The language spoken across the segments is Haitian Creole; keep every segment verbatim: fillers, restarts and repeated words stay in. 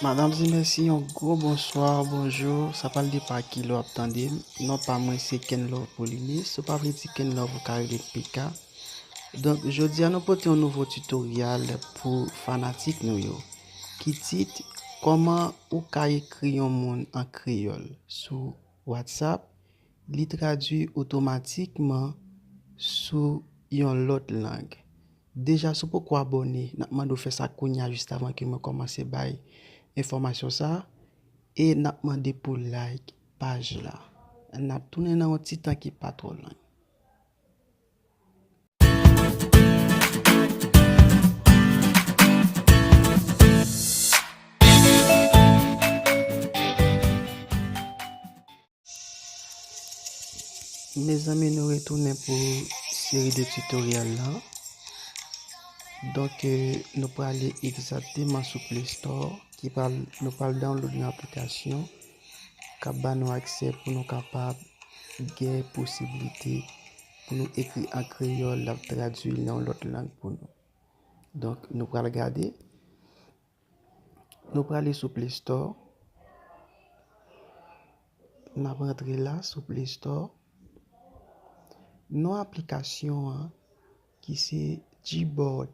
Madanm e mesye, yon gwo bonswa, bonjou. Sa pral depann ki lè w ap tande m. Non pa mwen se Kenlove Paulinis. Si w pa vle di Kenlove, ou ka rele m P K. Donk, jodi a nou pote yon nouvo tutorial pou fanatik nou yo. Ki tit, kòman ou ka ekri yon moun an kreyòl sou WhatsApp, li tradui otomatikman sou yon lòt lang. Deja, si w poko abòne, n ap mande w fè sa kounye a, jis avan ke mwen kòmanse bay enfòmasyon sa a, e n ap mande pou like paj la. N ap tounen nan yon ti tan ki pa twò long. Mezanmi, nou retounen pou seri de tutorial la. Donk, eh, nou prale egzakteman sou Play Store, ki pral, nou pral download yon aplikasyon k ap ba nou aksè pou nou kapab gen posiblite pou nou ekri an kreyòl, l ap tradui l nan yon lòt lang pou nou. Donk, nou pral gade. Nou prale sou Play Store. N ap rantre la sou Play Store. Non aplikasyon an ki se Gboard.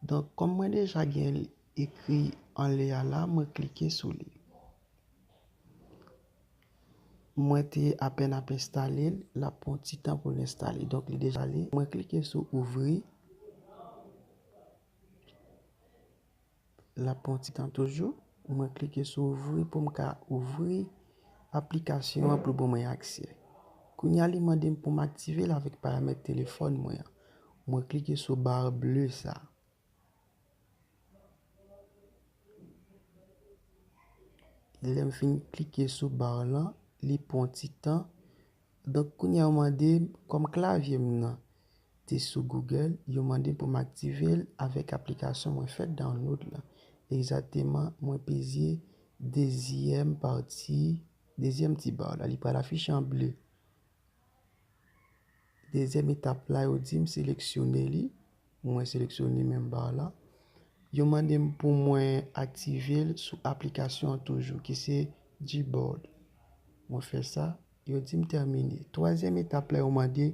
Donk, kòm mwen deja gen l ekri anlè a la, mwen klike sou li. Mwen te apèn ap enstale l, l ap pran ti tan pou l enstale. Donk, li deja ale. Mwen klike sou ouvri. L ap pran ti tan toujou. Mwen klike sou ouvri pou m ka ouvri aplikasyon an pou l ban mwen aksè. Kounye a, li mande m pou m aktive l avèk paramèt telefòn mwen an. Mwen klike sou ba ble sa. Lè m fin klike sou ba lan, li pran ti tan. Donk, kounye a, yo mande m, kòm klavye m nan te sou Google, yo mande m pou m aktive l avèk aplikasyon mwen fèk download la. Egzakteman, mwen peze dezyèm pati, dezyèm ti ba la. Li pral afiche an ble. Dezyèm etap la, yo di m seleksyone li. Mwen seleksyone menm ba la. Yo mande m pou mwen aktive l sou aplikasyon an toujou, ki se Gboard. Mwen fè sa, yo di m tèmine. Twazyèm etap la, yo mande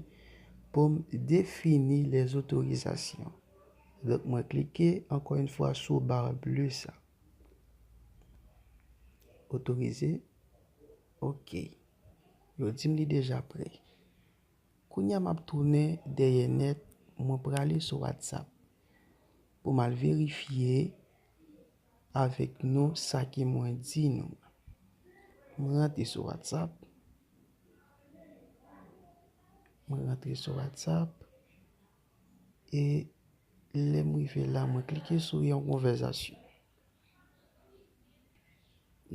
pou m defini les autorisations. Donk, mwen klike ankò yon fwa sou ba ble sa. Otorize. Ok. Yo di m li deja prè. Kounye a m ap tounen dèyè nèt, mwen prale sou WhatsApp pou m al verifye avèk nou sa ke mwen di nou. Mwen rantre sou WhatsApp. Mwen rantre sou WhatsApp. E lè m rive la, mwen klike sou yon konvèsasyon.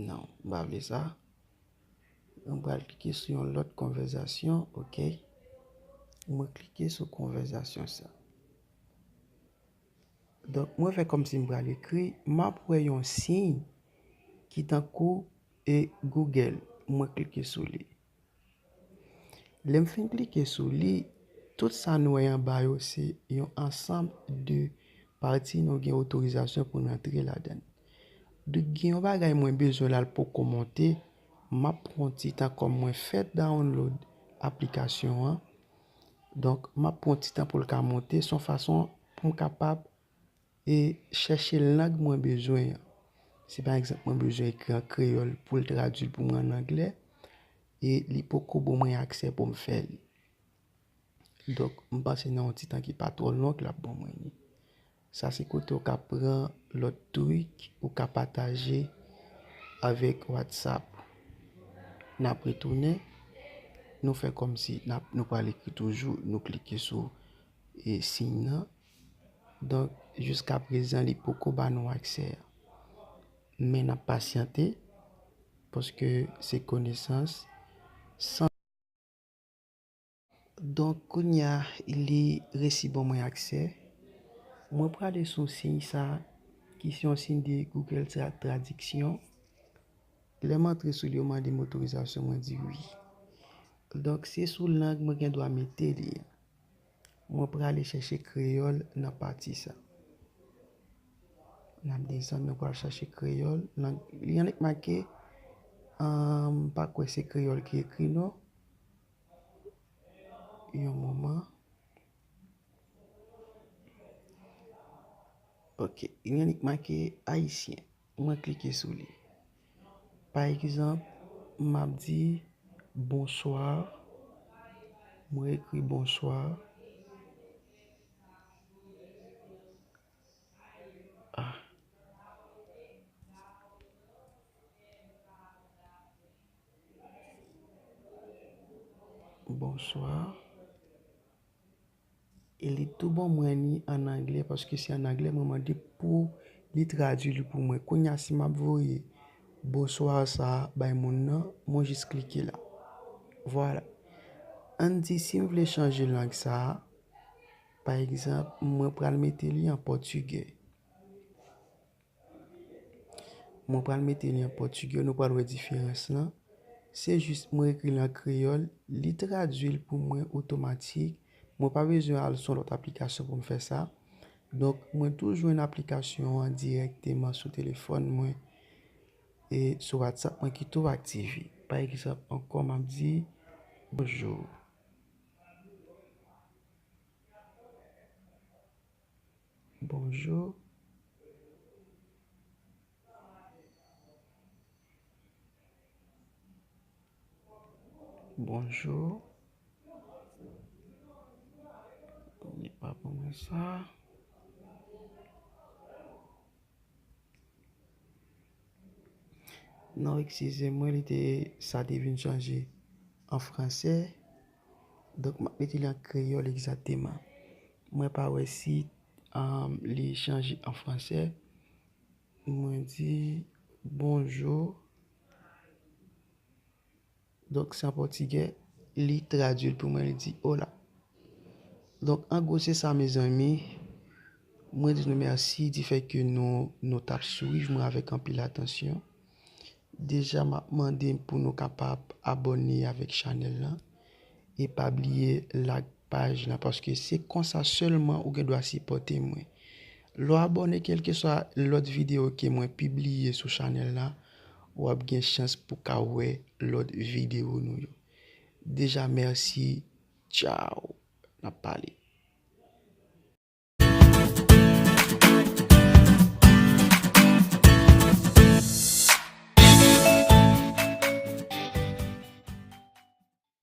Non, m pa vle sa. Mwen pral klike sou yon lòt konvèsasyon, ok. Mwen klike sou konvèsasyon sa. Donk, mwen fè kòmsi m pral ekri, m ap wè yon siy ki tankou e Google. Mwen klike sou li. Lè m fin klike sou li, tout sa nou wè anba yo se yon ansanm de pati nou gen otorizasyon pou n rantre ladan l. Donk, gen yon bagay mwen bezwen la, l poko monte, m ap pran yon ti tan kòm mwen fèk download aplikasyon an. Donk, m ap pran yon ti tan pou l ka monte, se yon fason pou m kapab e chèche lang mwen bezwen an. Si pa egzanp, mwen bezwen ekri an kreyòl pou l tradui l pou mwen an anglè, e li poko ban mwen aksè pou m fè l. Donk, m panse nan yon ti tan ki pa twò long, l ap ban mwen li. Sa se kote w ka pran lòt trik, ou ka pataje avèk WhatsApp. N ap retounen, nou fè kòmsi n ap, nou pral ekri toujou, nou klike sou e siy nan. Donk, jiskaprezan, li poko ba nou aksè a. Men n ap pasyante, paske se konesans san. Donk, kounye a, li resi ban mwen aksè. Mwen prale sou siy sa, ki se yon siy de Google Tra-, Tradiksyon. Lè m antre sou li, yo mande m otorizasyon, mwen di wi. Donk, se sou lang mwen gen dwa mete li a. Mwen prale chèche kreyòl nan pati sa. N ap desann, nou pral chache kreyòl. Nan, li annik make, m pa kwè se kreyòl ki ekri non. Yon moman. Ok, li annik make ayisyen. Mwen klike sou li. Pa egzanp, m ap di bonswa. Mwen ekri bonswa. Ah. Bonswa. E li tou bon mwen ni an anglè, paske se an anglè mwen mande pou li tradui li pou mwen. Kounye a, si m ap voye bonswa sa a bay moun nan, mwen jis klike la. Vwala. Ann di si m vle chanje lang sa a, pa egzanp, mwen pral mete li an pòtigè. Mwen pral mete li an pòtigè, nou pral wè diferans lan. Se jis mwen ekri l an kreyòl, li tradui l pou mwen otomatik. Mwen pa bezwen al sou lòt aplikasyon pou m fè sa. Donk, mwen tou jwenn aplikasyon an dirèkteman sou telefòn mwen e sou WhatsApp mwen ki tou aktive. Pa egzanp, ankò m ap di bonjou. Bonjou. Bonjou. Li pa pou mwen sa. Non, eskize mwen, li te, sa te vin chanje an fransè. Donk, m ap mete li an kreyòl egzakteman. Mwen pa wè si, um, li chanje an fransè. Mwen di bonjou. Donk, se an pòtigè, li tradui l pou mwen, li di hola. Donk, an gwo, se sa, mezanmi. Mwen di nou mèsi di fè ke nou, nou t ap swiv mwen avèk anpil atansyon. Deja, m ap mande pou nou kapab abòne avèk chanèl lan. E pa bliye like paj lan, paske se konsa sèlman ou gen dwa sipòte mwen. Lè w abòne, kèlkeswa lòt videyo ke mwen pibliye sou chanèl la, w ap gen chans pou ka wè lòt videyo nou yo. Deja, mèsi. Tchaw. N ap pale.